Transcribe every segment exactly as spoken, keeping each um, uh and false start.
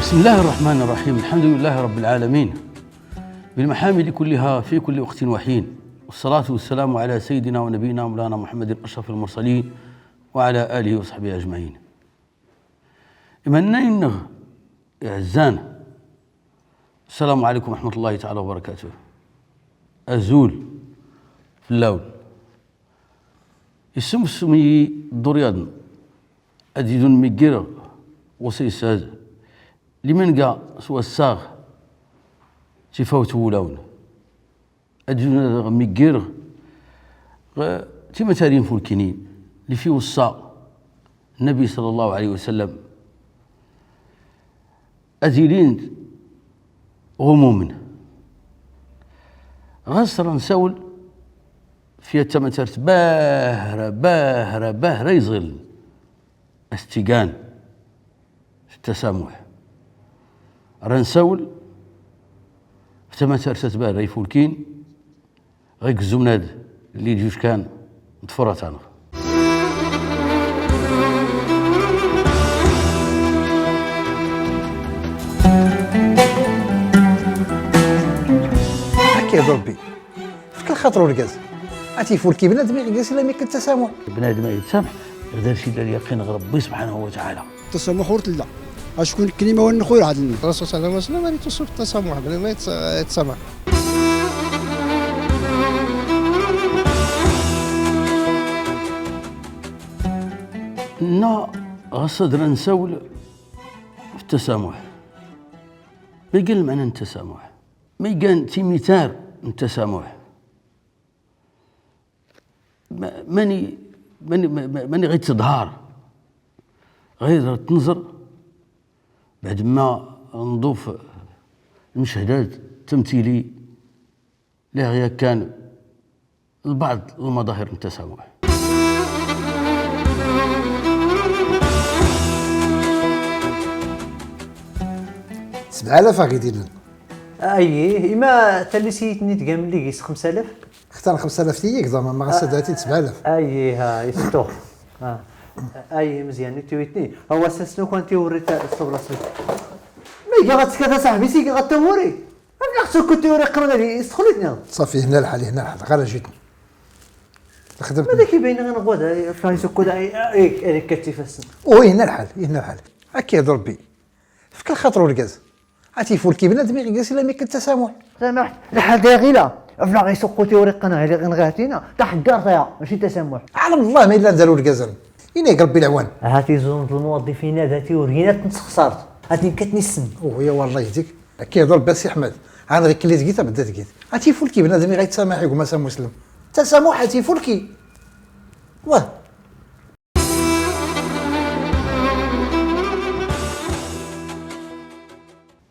بسم الله الرحمن الرحيم. الحمد لله رب العالمين، بالمحامد كلها في كل وقت وحين، والصلاة والسلام على سيدنا ونبينا مولانا محمد أشرف المرسلين وعلى آله وصحبه أجمعين. Imannayen-nneɣ iɛezzan, السلام عليكم ورحمة الله تعالى وبركاته. Azul fell-awen. Yessumsum-iyi ddur yaḍn ad d-idun miggireɣ ɣ usayes-ad, liman ga s wassaɣ tifawt n wulawen. Ad d-idun ad aɣ-miggireɣ ɣ timatarin fulkinin li fi wessa Nnabi صلى الله عليه وسلم. Ad ilin ɣ umumen. Ɣas ra nsawel f yat tamatart bahra, bahra, bahra iẓiln, as-tt-igan s ttasamuḥ. Ra nsawel f tamatart-at bahra ifulkin, ɣ igzumn-ad lli d-yuckan d tfurrat-aneɣ. Akka d Ṛebbi. Fk lxaṭer urgaz. At ifulki bnadem iɣ iga s illa mi kk ttasamuḥ. Bnadem ad ittsamaḥ, ɣ dar s illa lyaqin ɣ Ṛebbi subḥanahu wa taɛala. Ttasamuḥ ur tella. Acku nekkni ma wan nxu ur ɛadlni. Rasul صلى الله عليه وسلم ar ittuṣṣif ttasamuḥ, bnadem ad ittsamaḥ. Nna ɣas ad ra nsawel f ttasamuḥ. Ma igan lmeɛna n ttasamuḥ? Ma igan timitar n ttasamuḥ? Ma-, mani, mani, ma-, ma-, mani ɣa itteḍhar? Ɣa idr tnẓr, baɛd ma nḍuf lmecahdat tamtili, liɣ yakan lbaɛḍ lmaḍahir n ttasamuḥ. Sebɛa alaf a ɣ-id-illan. Ayih, ima tallit-iyi-ten-id gamli gis xemsa alaf? Xtar xemsa alaf tiyig, ẓama ma ɣas ad atin sebɛa alaf. Ayih, ha, istuɣ. Ha. Ayih, mezyan, nittiwitni. Awa, sasnu kan tiwrit s teblaṣit. Ma iga ɣa ttkata saḥbi-s, iga ɣa tawuri. Aflaɣ sukku tiwuri qqaren ad yestxel-iten. Ṣafi, ihna lḥal, ihna lḥal. Ɣar ajitni. Lxedmt. Ma d ak-ibayen ɣa nɣwad, aflaɣ isukku da, ay, ay, ay, akka tifassen. Oh, ihna lḥal, ihna lḥal. Akka d Ṛebbi. Fk lxaṭer urgaz. At ifulki bnadem iɣ iga s illa mi kk ttasamuḥ. Samaḥ, lḥal da iɣila. Aflaɣ isukku tiwuri qqaren ad yili ɣa nɣatina. Taḥeggart aya, mačči ttasamuḥ. Ɛlam Allah ma illa dar urgazan. Inig Ṛebbi lɛwan. Ahat iẓun d lmuwaḍḍifin ad ati ur gin ad ten-tsexṣart. Ad inkat nissen. Oh, ya wallah yehdik. Akka d Ṛebbi a Si Ḥmed. Ɛanɣ ikkelli deg-i tabedda deg-i. At ifulki bnadem iɣ ittsamaḥ i gma-s amuslem. Ttasamuḥ at ifulki. Wah.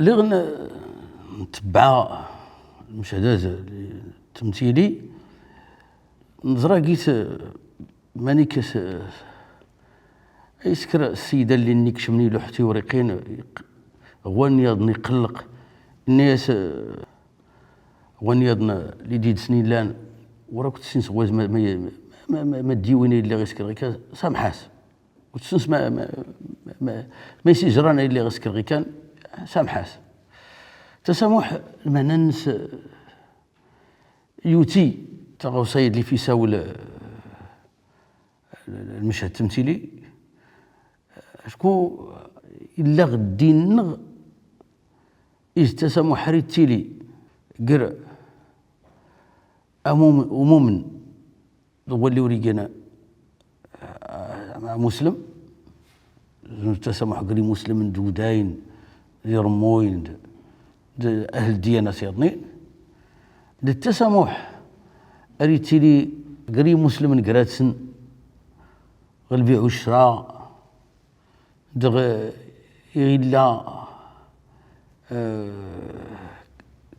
Lliɣ n-, ntebbeɛ lmecahdat tamtili, neẓra gis mani kas, ay isker ssida lli nni ikecmen iluḥ tiwriqin, ɣwan yaḍn iqelleq, inna-yas, ɣwan yaḍn lli d-idsen illan, ur akk tessins ɣwaz ma, ma, ma, ma, ma d yiwin ay lliɣ isker ɣikan, samḥ-as. Ur tessins ma, ma, ma, ma is ijran ay lliɣ isker ɣikan, samḥ-as. Ttasamuḥ, lmeɛna-nnes, yuti taɣawsa-yi-d lli f isawel, eh, lmeched tamtili, acku illa ɣ ddin-nneɣ is ttasamuḥ ar ittili gr amum-, umumen d walli ur igan, ah, amuslem, d ttasamuḥ gr imuslemen d udayen, d iremmuyen, d, d ahl ddiyana s yaḍnin, d ttasamuḥ ar ittili gr imuslemen gratsen, ɣ lbiɛ u ccra, dɣ illa, eh,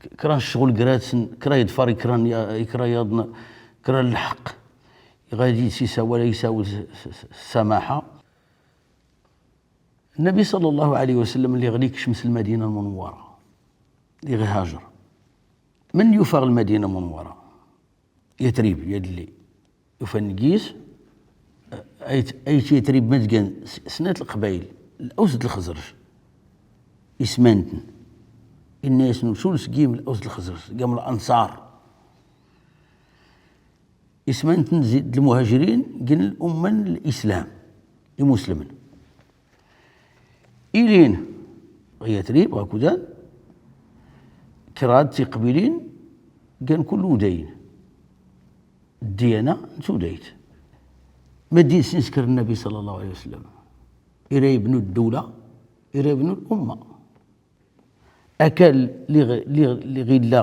k-, kra n ccɣel gratsen, kra iḍfar i kra n ya-, i kra yaḍn, kra n lḥeqq, ɣa d-isawal, isawel s, s, s, ssamaḥa. Nnabi ṣalla Llahu ɛalayhi wa sallam lliɣ ikcem s Lmadina Lmunawwara, lliɣ ihajer. Mani yufa ɣ Lmadina Lmunawwara? Yatrib, yadlli. Ufan gis, ayt, ayt Yatrib ma d-gan s-, snat leqbayel, Laws d Lxezraj. Isman-ten. Inna-yasen: Ur seg yim Laws d Lxezraj, seg yim Lanṣar. Isman-ten zi-, d lmuhajirin, gin lumma n lislam, imuslimen. Ilin ɣ Yatrib, ɣ Kudan, kraḍ tiqbilin, gan kull udayn. Ddiyana n tudayt. Ma d-isnisker Nnabi ṣalla Llahu ɛalayhi wa sallam. Ira ibnu ddula, ira ibnu lumma. Akal li ɣ-, li ɣ-, li ɣ illa,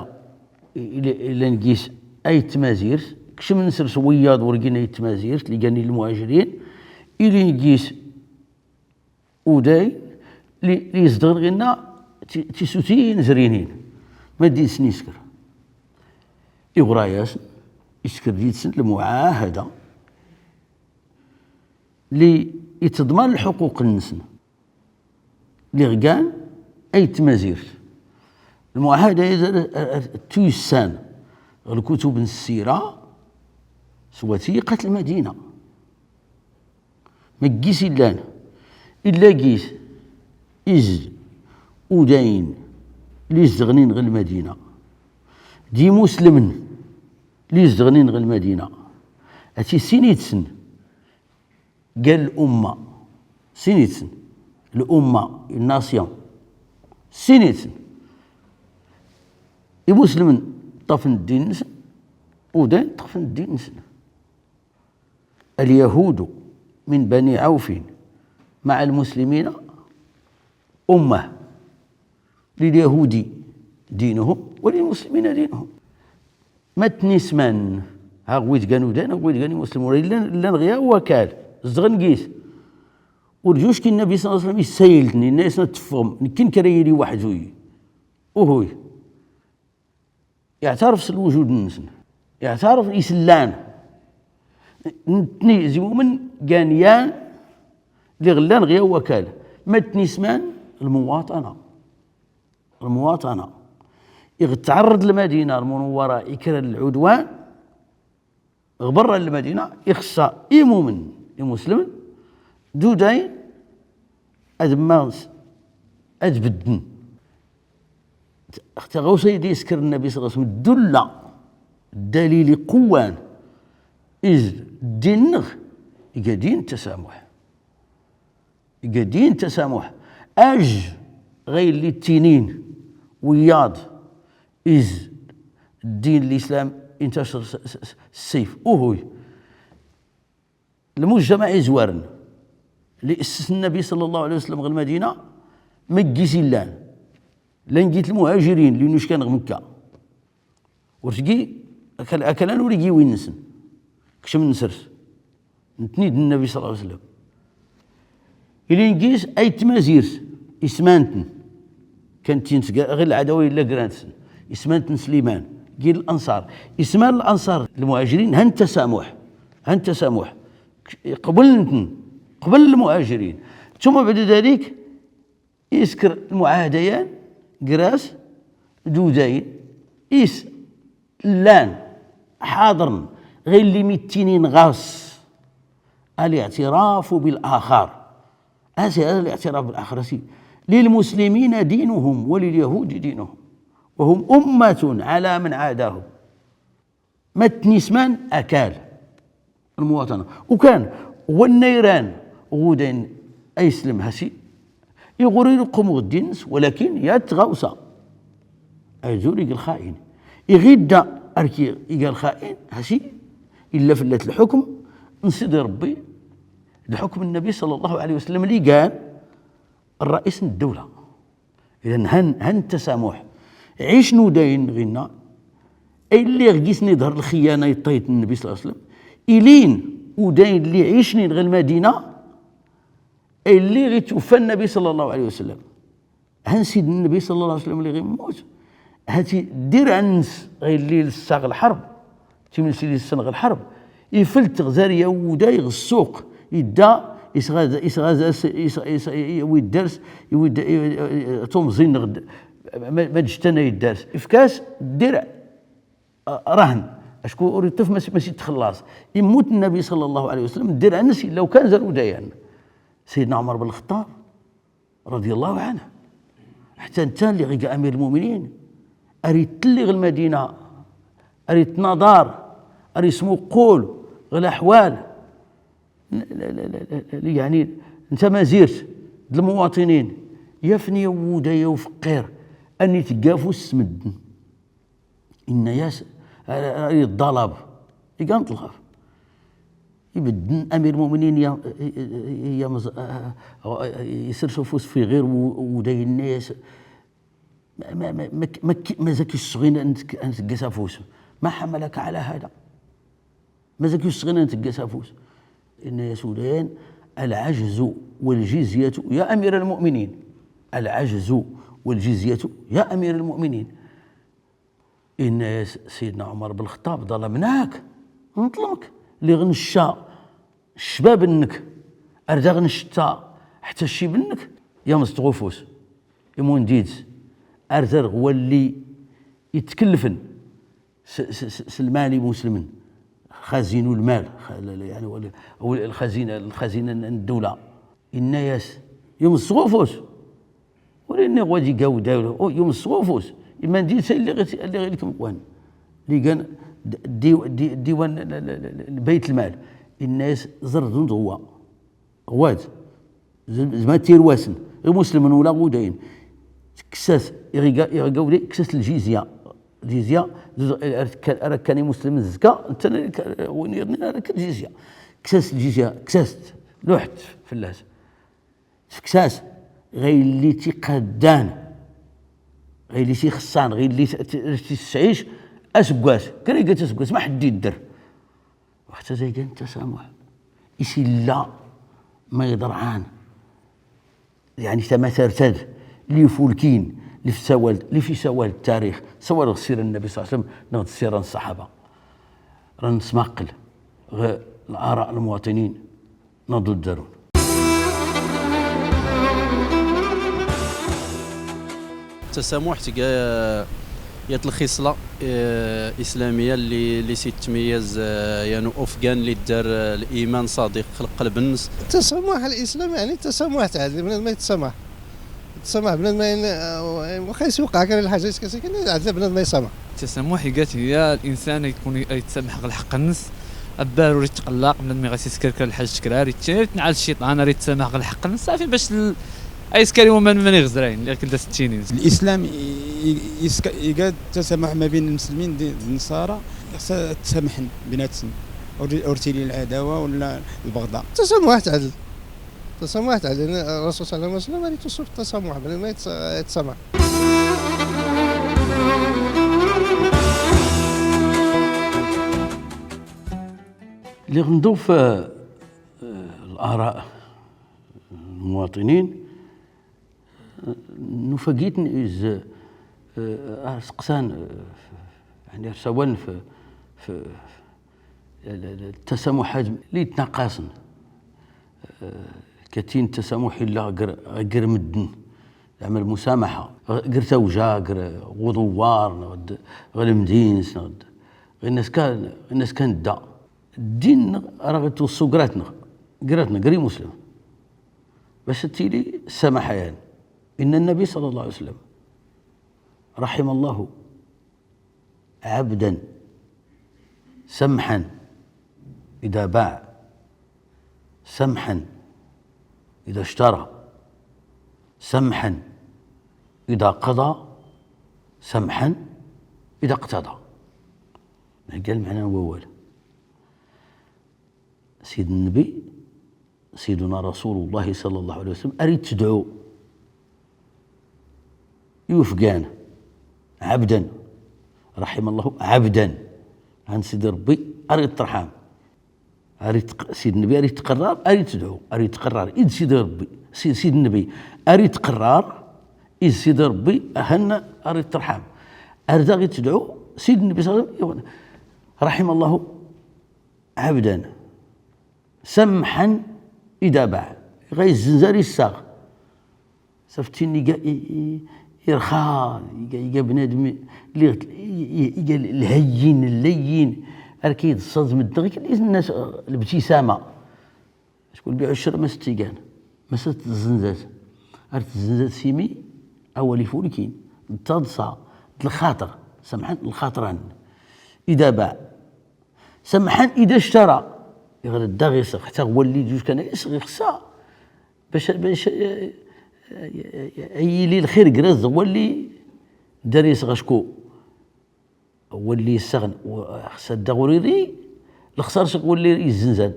illa, illa n gis ayt tmazirt, kecmen sers wiyaḍ ur gin ayt tmazirt, li ganin lmuhajirin, ilin gis udayn li, li izedɣen ɣinna ti-, tisutiyin zrinin. Ma d-isnisker. Iɣra-yasen, isker did-sen lmuɛahada li iteḍman lḥuquq-nsen. Li ɣ gan ayt tmazirt. Lmuɛahada-ya tuyessan ɣ lkutub n ssira s watiqat Lmadina. Ma gis illan, illa gis izd udayn li izedɣen ɣ Lmadina. D imuslimen li izedɣen ɣ Lmadina. Ati sinit-sen. Gal lumma. Sinit-sen. Lumma, une nation. Sinit-sen. Imuslimen ṭṭafen ddin-nsen, udayn ṭṭafen ddin-nsen. اليهود من بني عوف مع المسلمين أمة. لليهود دينهم وللمسلمين دينهم. Ma tnisman, ha ɣ wid gan udayn, ha ɣ wid gan imuslimen, ur llan, llan ɣ ya wakal, zedɣen gis. Ur jucki Nnabi ṣalla Llahu ɛalayhi wa sallam issayl-ten, inna-yasen ad teffɣem, nekkin kra yili weḥd-i. Uhuy. Iɛtaref s lwujud-nsen. Iɛtaref isellan. Netni zi mumen gan yan li ɣ llan ɣ ya wakal. Ma tnisman, lmuwaṭana. Lmuwaṭana. Iɣ tɛerreḍ Lmadina Lmunawwara i kra n lɛudwan, ɣ berra n Lmadina, ixṣṣa imumen, imuslimen, d udayn ad mmaɣen s-, ad bedden. Taɣawsa i d-isker Nnabi ṣalla Llahu ɛalayhi wa sallam, ddulla, ddalil iqewwan, is ddin-nneɣ iga ddin n tasamuḥ. Iga ddin n tasamuḥ. Aj ɣa illi ttinin wiyaḍ is ddin n lislam intacr s, s, s, s ssif. Uhuy. Lmujtamaɛ izwaren li isses Nnabi ṣalla Llahu ɛalayhi wa sallam ɣ Lmadina, ma gis illan. Llan gis lmuhajirin li nuckan ɣ Mekka. Ur sgi, akal-, akalan ur igi win-nsen. Kecmen sers. Netni d Nnabi ṣalla Llahu ɛalayhi wa sallam. Ilin gis ayt tmazirt, isman-ten. Kan tin s-, ɣ lɛadawa illa gran-sen. Isman-ten s liman. Gin Lanṣar. Isman Lanṣar, lmuhajirin, han tasamuḥ. Han tasamuḥ. Qeblen-ten. Qeblen lmuhajirin. Tumma baɛda dalik, isker lmuɛahada-yan gr-as d udayn is llan ḥaḍren ɣ illi mi ttinin ɣas. الاعتراف بالآخر. Asi, الاعتراف بالآخر, asi. للمسلمين دينهم ولليهود دينهم وهم أمة على من عاداهم. Ma tnisman akal. Lmuwaṭana. Ukan, wanna iran ɣ udayn ayslem hasi. Iɣ ur iluqqum ɣ ddin-nnes, walakin yat tɣawsa. Ay zur ig lxain. Iɣ idda arki iga lxain, hasi, illa fell-as lḥukm n Sidi Ṛebbi, d lḥukm n Nnabi ṣalla Llahu ɛalayhi wa sallam li gan rrais n ddawla. Idan han, han tasamuḥ. Ɛicen udayn ɣinna, ay lliɣ gis-nni iḍher lxiyana i ṭṭayt n Nnabi ṣalla Llahu ɛalayhi wa sallam, ilin udayn li ɛicnin ɣ Lmadina, ay lliɣ itwaffa Nnabi ṣalla Llahu ɛalayhi wa sallam. Han Sidna Nnabi ṣalla Llahu ɛalayhi wa sallam li ɣ immut, hati dirɛ-nnes ɣ illi lessa ɣ lḥerb, timelsi li ssen ɣ lḥerb, ifelt ɣ zerya uday ɣ ssuq, idda, isɣaza, isɣaza, is-, is-, is-, iwi dders, iwi d-, i-, i-, tumẓin ɣ d-, ma, ma d-jtana idders. Ifk-as dirɛ, a, rahn, acku ur iṭṭif ma s-, ma s-ittxellaṣ. Immut Nnabi ṣalla Llahu ɛalayhi wa sallam, dirɛ-nnes illa ukan zer udayan. Sidna Ɛumar ben Lxeṭṭab, رضي الله عنه. Netta, netta lli ɣ iga amir lmuminin, ar ittelli ɣ lmadina, ar itnaḍar, ar ismuqqul ɣ laḥwal. N-, la, la, la, la, la, yeɛni, n tamazirt, d lmuwaṭinin, yaf-n ya uday ya ufeqqir, anni tegga afus s medden. Inna-yas, ar, ar, ar iḍalab, iga n ṭṭlab. Ibedden amir lmuminin ya, ya, ya, ya, isers afus f iɣir n u-, uday, inna-yas, Ma, ma, ma, ma, ma, mazal k-yessuɣin ad n-, ad n-teggas afus? ما حملك على هذا؟ Mazal k-yessuɣin ad n-teggas afus? Inna-yas udayan: العجز والجزية يا أمير المؤمنين. العجز والجزية يا أمير المؤمنين. Inna-yas Sidna Ɛumar Belxeṭṭab: ظلمناك، nḍelm-ik, lliɣ necca ccbab-nnek, ar daɣ necca ḥetta ccib-nnek, ya meẓ tɣufus, imun did, ar daɣ walli ittkellfen s, s, s, s lmal imuslimen, xazinu lmal, xa-, la, la, yeɛni, wala, aw lxazina, lxazina n, n ddula. Inna-yas, ya meẓ tɣufus, Ur inniɣ wa d iga udaw, o, yum s ufus. Iman di sa lliɣ, lliɣ ilkem wan. Li gan d-, di-, di-, diwan l-, l-, l-, l-, Bayt Lmal. Inna-yas, ẓer d undɣwa. Ɣwad. Z-, zma tirwasen. Ɣ imuslimen ula ɣ udayen. Kkes-as, iɣ iga, iɣ iga uday, kkes-as ljizya. Ljizya, zuz, ara kkan, ara kkan imuslimen zka, netta win iḍnin ara kkan ljizya. Kkes-as ljizya, kkes-as-t, luḥ-t fell-as. Tfeksa-s ɣ ayen lli tt-iqaddan, ɣ ayen lli tt-ixeṣṣan, ɣ ayen lli tt-, tt-, tt-, tesɛic aseggas, kra iga aseggas, ma ḥedd idder. Waxta zaygan tasamuḥ. Is illa ma iḍerɛan, yeɛni tamatart-ad, lli ifulkin, lli f sawal, lli fi sawal tarix, sawal ɣ ssira n Nnabi صلى الله عليه وسلم, neɣ d ssira n ṣṣaḥaba. Ra nsmaqel ɣ laraء n lmuwaṭinin, نض الدرون. Tasamuḥt tga, eh, yat lxisla, eh, islamiya lli, lli s ittmeyyaz, eh, yan ufgan lli ddar, eh, liman ṣadiq ɣ lqelb-nnes. Tasamuḥ ɣ lislam, yeɛni, tasamuḥt, yeɛni, bnadem ma yettsamaḥ. Yettsamaḥ bnadem ma yen-, eh, waxa yesweqqa kra lḥaǧa, yeskaska kan, yeɛni, bnadem ma yettsamaḥ. Tasamuḥ iga-t, iga linsan ad ikun yettsamaḥ ɣ lḥeqq-nnes, abbar ur itqellaq, bnadem iɣas isker kra lḥaǧa tekrar, ittenna, itnɛal cciṭan, ar ittsamaḥ ɣ lḥeqq-nnes, ṣafi, bac l-, ay isker i waman man iɣ izrayen, akken da s-ttinin. Lislam i-, i-, iska-, iga tasamuḥ ma bayn lmuslimin d, d nṣara, xas ad tsamḥen binatsen, ur, ur tili lɛadawa wala lbeɣḍa. Tasamuḥt ɛdl. Tasamuḥt ɛdl. Rasul صلى الله عليه وسلم ar ittuṣef tasamuḥ, bnadem ma yetts-, yettsamaḥ. Lliɣ nḍu f, eh, laraء n lmuwaṭinin, eh, nufa gitn is, eh, ar seqsan, eh, yeɛni ar sawalen f, f, f, tasamuḥat lli ittnaqqaṣen. Eh, katin tasamuḥ illa ɣ gr, ɣ gr medden. Zeɛma lmusamaḥa. Ɣ gr tawja, ɣ gr, ɣ uḍewwar, neɣ d, ɣ lemdina, neɣ d, ɣ inna s kan, ɣ inna s kan dda. Ddin-nneɣ ra ɣ ittweṣṣu grat-nneɣ, grat-nneɣ, gr imuslimen. Bac ad tili ssamaḥa yan. إن النبي صلى الله عليه وسلم: رحم الله عبدا سمحا إذا باع، سمحا إذا اشترى، سمحا إذا قضى، سمحا إذا اقتضى. Hegga lmeɛna n wawal. Sidi Nnbi, Siduna Rasulullah صلى الله عليه وسلم, ar ittedɛu i ufgan, ɛebden, رحم الله عبدا, ɛan Sidi Ṛebbi, ar iṭṭerḥam. Ar itq-, Sidi Nnbi ar itqerrar, ar ittedɛu, ar itqerrar id Sidi Ṛebbi, Si-, Sidi Nnbi ar itqerrar id Sidi Ṛebbi, ahan ar iṭṭerḥam. Ar daɣ ittedɛu Sidi Nnbi صلى الله عليه وسلم, رحم الله عبدا سمحا إذا باع. Ɣa izzenz ar issaɣ. Saftin iga i, i, irxa, iga, iga bnadem, iga lhayyin, llayyin, ar k-iḍṣa d medden, ɣikelli nnas lebtisama. Acku lbiɛ u ccra ma s-tt-igan, ma s-tt-tezzenz-as, ar tezzenz-as s imi, Awal ifulkin, d taḍsa, d lxaṭer, samḥan, lxaṭran. Ida baɛ, samḥan, ida ctara. Iɣ da ɣ-iseɣ, ḥta ɣ walli d-yuckan a iseɣ, ixṣa bac, bac, eh, eh, eh, ad yili lxir gra-s ɣ walli d ar iseɣ acku. Walli yessaɣen, u-, xas ad d-aɣ ur iri, lexsar s walli yezzenzen.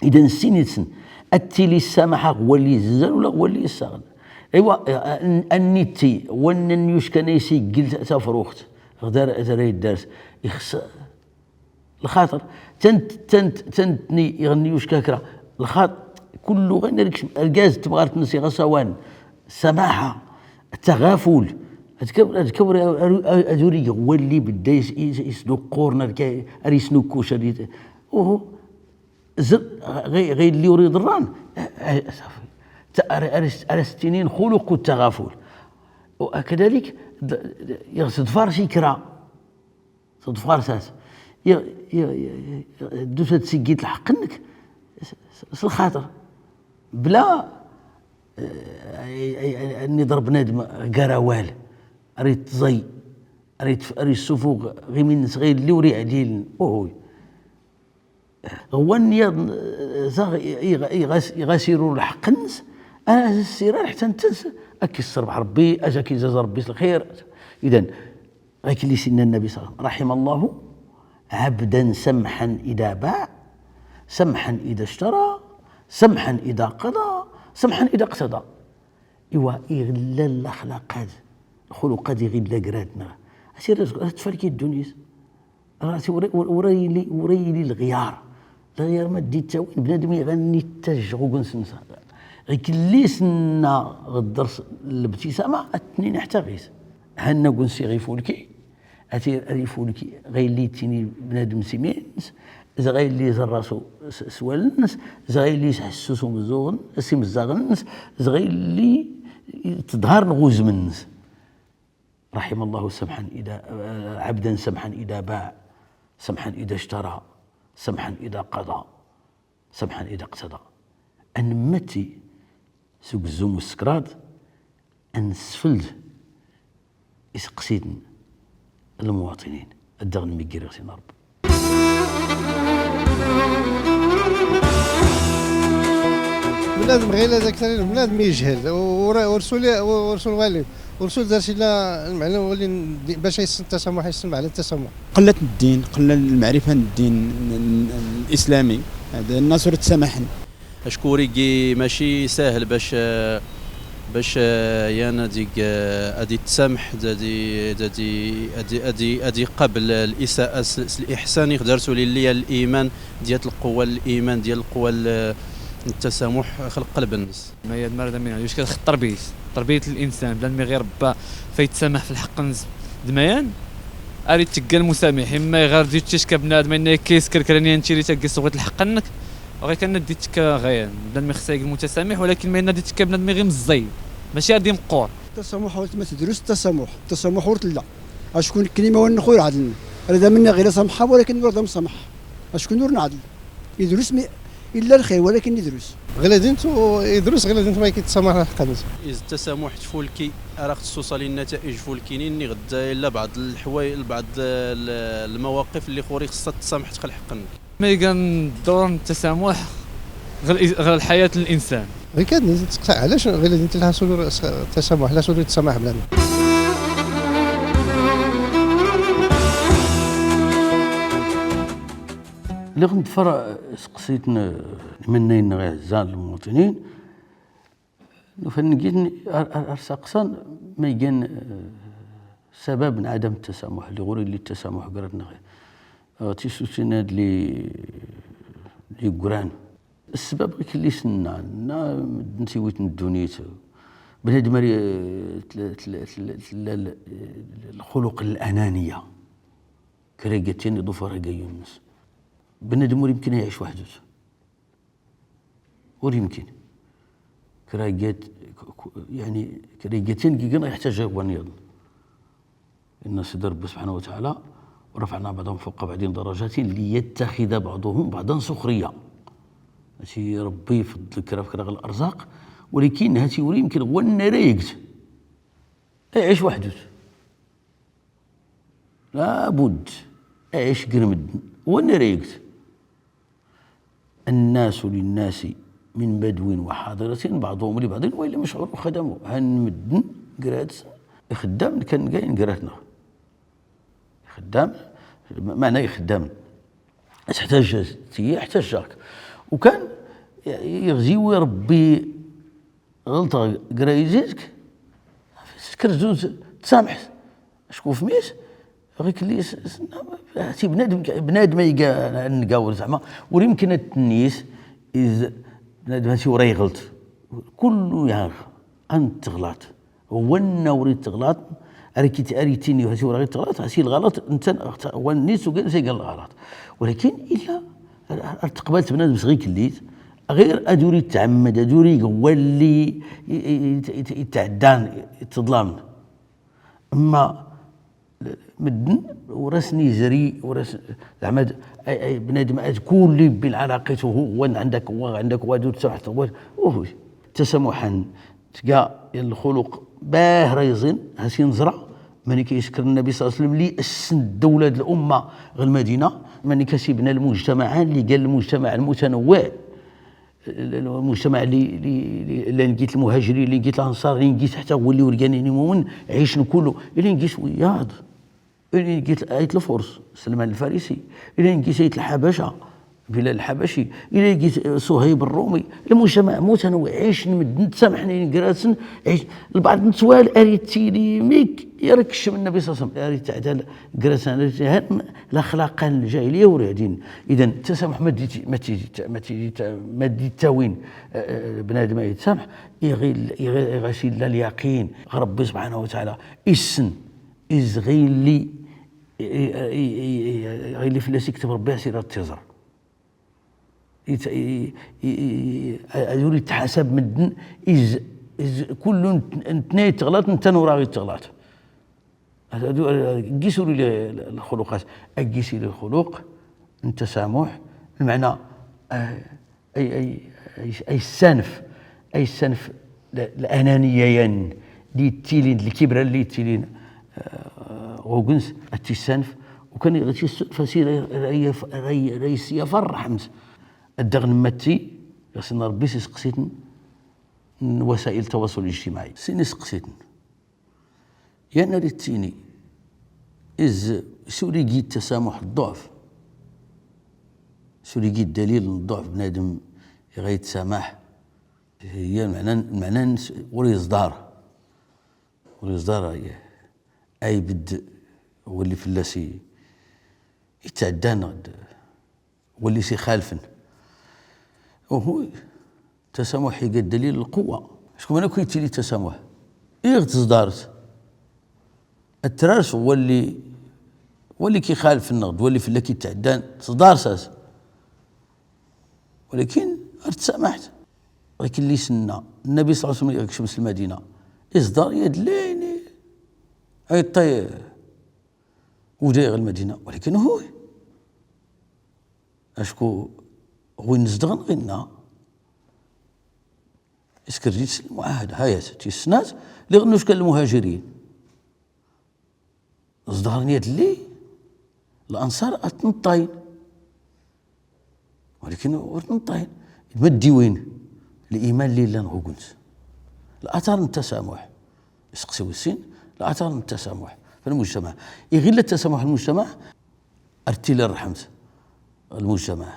Ida nessin yid-sen, ad tili ssamaḥa ɣ walli yezzenzen ula ɣ walli yessaɣen. Aywa, a-, a-, annitti, wanna n yuckan a isiggil ta-, tafruxt, ɣ dar, dar ay ddars, ixṣ-, lxaṭer, tant, tant, tant ni iɣ n yucka kra, lxaṭ-, kullu ɣin ar ikcem, argaz tmɣart-nnes iɣ as-awan, ssamaḥa, ttaɣaful, ad ka-, ad ka-, ad ur ig walli bedda is-, is-, isduqquren, ar ka-, ar isnukkuc, ar is-, uhu, z-, ɣi-, ɣi yelli ur iḍerran, eh, eh, ṣafi. Ta-, ar, ar is-, ar as-ttinin xuluq ttaɣaful. U kadalik, d-, d-, iɣ s-ḍfar si kra. Teḍfar-as. Ya, ya, ya, ya, ddut ad tsigit lḥeqq-nnek s, s, s lxaṭer. Bla, eh, ay, ay, ay, ad n-iḍer bnadem ɣ gar awal, ar ittẓay, ar ittf-, ar issufuɣ ɣ imi-nnes ɣ yelli ur iɛdilen. Uhuy. Ɣ wann yaḍ, eh, zaɣ i, i, i ɣas, i ɣas irur lḥeqq-nnes, ad as-irar ḥtta netta s, ad k-isserbeḥ Rebbi, ad ak-izaz Rebbi s lxir. Idan, ɣikelli s inna Nnabi ṣalla Llahu ɛalayhi wa sallam: رحم الله عبدا سمحا إذا باع، سمحا إذا اشترى، سمحا إذا قضى، سمحا إذا اقتضى. Iwa, iɣ illa laxlaq-ad, lxuluq-ad iɣ illa grad-nneɣ, a s-irr, a s-tfarki ddunit. Ɣas ur, ur, ur yili, ur yili lɣyar. Lɣyar ma d-ittawin bnadem iɣ ad n-ittajj ɣ ugens-nnes. Ɣikelli s nna ɣ dders n lebtisama, ad t-nini ḥtta ɣis. Hanna ugens iɣ ifulki, ad t-, ad ifulki, ɣa yelli ittini bnadem s imi-nnes, z ɣa yelli iẓerr-as s, s wallen-nnes, z ɣa yelli isḥessu s umezzuɣ-, s imezzaɣen-nnes, z ɣa yelli teḍhar ɣ wudem-nnes. رحم الله سمحا إذا، عبدا سمحا إذا باع، سمحا إذا اشترى، سمحا إذا قضى، سمحا إذا اقتضى. Ad nemmatti seg uzzum ussekraḍ, ad nesfeld iseqsiten n lmuwaṭinin, ad d-aɣ-nmiggir ɣ sin Ṛebbi. Bnadem ɣila d akter, bnadem yejhel, ur, ur suli, ur, ur suli walim, ur suli dar s illa lmeɛna wali n-, bac ad yessen ttasamuḥ, yessen meɛna n ttasamuḥ. Qellat ddin, qella lmeɛrifa n ddin n, n, n lislami, hada nnas ur ttamaḥen. Acku ur igi maci sahel bac, bac, yan ad ig, ad ittsamḥ, ad i, ad i, ad i, ad i, ad iqabel lisaa s, s liḥsan, iɣ dar-t uli lli liman, diyat lquwa n liman, diyat lquwa n, n ttasamuḥ, x lqelb-nnes. Ma yad mara d amin, yuc kad x tarbiyt, tarbiyt n linsan, bnadem iɣ iṛebba, fa ittsamaḥ f lḥeqq-nnes d mayan, ar ittegga lmusamix, imma iɣ ar d-ittekka bnadem, inna ikka iskerkran yan tiri taggi s tɣit lḥeqq-nnek, ɣir kan ad d-ittekka ɣayan, bnadem ixṣa ig lmutasamiḥ, walakin ma inna ad d-ittekka bnadem iɣ imẓẓay, maci ar d-imeqqur. Ttasamuḥ, ur tma tedrus ttasamuḥ, ttasamuḥ ur tella. Acku nekkni imawen-nneɣ ur ɛedlen. Rad am-nniɣ ɣila samḥa, walakin ur d amsamaḥ. Acku ur nɛedl. Idrus mi, illa lxir, walakin idrus. Ɣila dint u-, idrus, ɣila dint ma ikittṣamaḥ lḥeqq-nnes. Is ttasamuḥ tfulki, ara ɣ tessusal i nnataij fulkinin, iɣ da illa baɛḍ lḥway-, baɛḍ l-, lmawaqif lli ɣur-i xṣṣa ttsamaḥt x lḥeqq-nnek. Ma igan ddawr n ttasamuḥ ɣer l-, ɣer lḥayat n linsan. Ɣikelli kan nit tseqsa ɛlac ɣila dint lha sulu s-, ttasamuḥ, la sulu ttsamaḥ bla. Lliɣ nḍfer, eh, seqsit n, eh, imennayen-nneɣ iɛezzan lmuwaṭinin. Nufa-n ngi-ten ar, ar, ar saqsan ma igan, eh, sabab n ɛadam ttasamuḥ, lli ɣur illi ttasamuḥ ɣur-neɣ. Eh, tisusin-ad lli, lli ggran. Ssbab ɣikelli s nna, nna medden tiwit n ddunit. Bnadem ar, eh, tla, tla, tla, tla l-, lxuluq n lananiya. Kra igattin iḍufar agayyun-nnes. Bnadem ur imkin a iɛic weḥd-s. Ur imkin. Kra igat-, k-, k-, yani, kra igattin gigan iḥtaǧ i wan yaḍn. Inna Sidi Ṛebbi subḥanahu wa taɛala: ورفعنا بعضهم فوق بعض درجات ليتخذ بعضهم بعضا سخريا. Hati Ṛebbi ifeḍḍel kra f kra ɣ larzaq, walakin hati ur imkin wanna ara yegt. Iɛic weḥd-s. Labud. Iɛic ger medden. Wanna ra yegget. الناس للناس من بدو وحاضرة بعضهم لبعض وإن لم يشعروا خدموا. Han medden grat-sen, ixeddam kan gayen grat-neɣ. Ixeddam, meɛna ixeddam. Teḥtaǧ tiyi, ḥtaǧ-ak. Ukan iɣziwi Rebbi ɣelṭeɣ gra izi-k, skerz ur tsamḥet. Acku f mmi-s, ɣikelli s-, s-, si bnadem, bnadem ay iga nngawr zeɛma, ur imkin ad t-nnis, iz bnadem hati ur iɣelṭ. Kullu yaɣ, ant teɣlaṭ. Wanna ur itteɣlaṭ, ar ikit-, ar ittini hati ur ittɣlaṭ, hati lɣalaṭ, nta, wa nnis ugan s iga lɣalaṭ. Walakin illa ar, ar, ar teqbalt bnadem s ɣikelli-s, ɣir ad ur ittɛemmad, ad ur ig walli i, i, i, i, itɛeddan, itteḍlamen. Amma medden ur asen-izri, ur asen-, zeɛma ad, ay, ay, bnadem ad kulli yebbi lɛalaqat-iw, wa ɛendak, wa ɛendak, wa ur tsamḥet, wa, uhuy. Tasamuḥ-an tga lxuluq bah ra iẓin, hati neẓra, mani ka isker Nnabi ṣalla Llahu ɛalayhi wa sallam li issen ddawla d lumma ɣer Lmadina, mani ka s-ibna lmujtamaɛ, li ga lmujtamaɛ lmutanawwiɛ. Lmujtamaɛ li, li, li, llan gis lmuhajirin, llan gis lanṣar, llan gis ḥetta wulli ur gganin imumnen, ɛicen kullu, llan gis wiyaḍ, llan gis ayt Lfurs, Salman Lfarisi, llan gis ayt Lḥabaca, Bilal Lḥabaci, llan gis, eh, Suhayb Rrumi, lmujtamaɛ mutanawwiɛ, ɛicen medden, tsamḥen gratsen, ɛic-, lbaɛḍ n ttwal ar ittili mik, yar ikcem Nnabi ṣalla Llahu ɛalayhi wa sallam, ar itɛedda gratsen, ar ittili, ha, laxlaq n lǧahiliya ur iɛdin. Idan, tasamuḥ ma d-, ma d-, ma d-, ma d-ittawin, eh, eh, bnadem ad ittsamḥ, iɣil, iɣil, iɣas illa lyaqin ɣer Rebbi subḥanahu wa taɛala, issen, iz ɣilli, i, i, ɣilli fell-as ikteb Rebbi asira d tiẓr. It-, i, i, i, ad ur ittḥasab medden, iz, iz kullu n-, n-, tnay teɣlaṭ, nta ur aɣ ittɣlaṭ. Ad, ad, ad, gis ur ili lxuluq-as, a gis ili lxuluq n tasamuḥ, lmeɛna, eh, ay, ay, ay, ay ssanf, ay ssanf l-, lananiya-yan, li yettilin, lkibra li yettilin, eh, ɣ ugens, ad t-issanf, ukan iɣ t-issanf, asi ra, ra, ra, ra, ra is-yaf rrḥemt. Ad daɣen matti, ɣas inna Rebbi s iseqsiten n wasail tawaṣul ijtimaɛi. Sin iseqsiten. Yan ar ittini, iz, s ur igi tasamuḥ ḍḍuɛf, s ur igi ddalil n ḍḍuɛf bnadem iɣa ittsamaḥ, hiya lmeɛna, lmeɛna n s-, ur iẓḍar, ur iẓḍar ay, aybedd walli fell-as i, ittɛeddan ɣ d-, walli s-ixalfen. Uhu, tasamuḥ iga ddalil lquwa. Acku mani akk ittili tasamuḥ, iɣ tẓḍart, ad trars walli, walli k-ixalfen neɣ d walli fell-ak ittɛeddan, tẓḍars-as. Walakin ar tsamaḥt. Walakin li s-inna Nnabi ṣalla Llahu ɛalayhi wa sallam iɣ ikcem s Lmadina, iẓḍar yad lli ay iṭṭay uday ɣ Lmadina, walakin uhuy. Acku ɣwin zedɣen ɣinna, isker-d-its lmuɛahada, hayat, tis snat, lliɣ nucka lmuhajirin. Zedɣen yad lli, lanṣar ad tneṭṭayn. Walakin ur tneṭṭayn. Ma ddiwin liman lli llan ɣ ugens. Latar n tasamuḥ. Iseqsi wis sin, latar n tasamuḥ f lmujtamaɛ. Iɣ illa tasamuḥ f lmujtamaɛ, ar ttili rrḥemt ɣ lmujtamaɛ,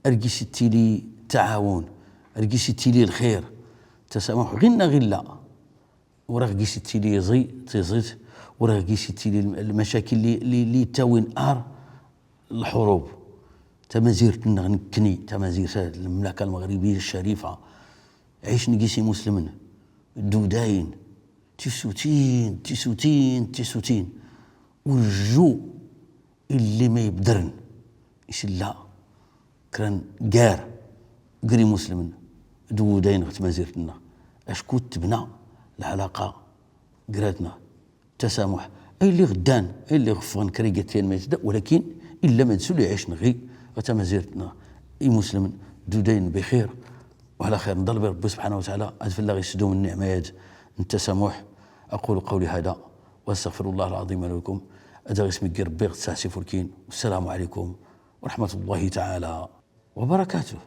ar gis ittili ttaɛawun, ar gis ittili lxir. Tasamuḥ ɣinna ɣ illa. Ur aɣ gis ittili iẓi, tiẓit, ur aɣ gis ittili lm-, lmacakil li, li, li ttawin ar lḥurub. Tamazirt-nneɣ nekkni, tamazirt, lmemlaka lmeɣribiya ccarifa, ɛicen gis imuslimen, dudayen, tisutin, tisutin, tisutin. Ur ju illi ma ibdren, is illa kra n gar, gar imuslimen d wudayen ɣ tmazirt-nneɣ. Acku tebna lɛalaqa grat-nneɣ. Tasamuḥ. Ay lliɣ ddan, ay lliɣ ffɣen kra igattiyen ma yetda, walakin illa ma d sul iɛicen ɣi ɣ tamazirt-nneɣ imuslimen d wudayen bixir. Wa ɛla xir, nḍaleb i Rebbi subḥanahu wa taɛala ad fell-aɣ isdum nniɛma-yad n tasamuḥ, أقول قولي هذا وأستغفر الله العظيم لي ولكم. Ad aɣ-ismegger Rebbi ɣ tsaɛsi fulkin. والسلام عليكم ورحمة الله تعالى وبركاته.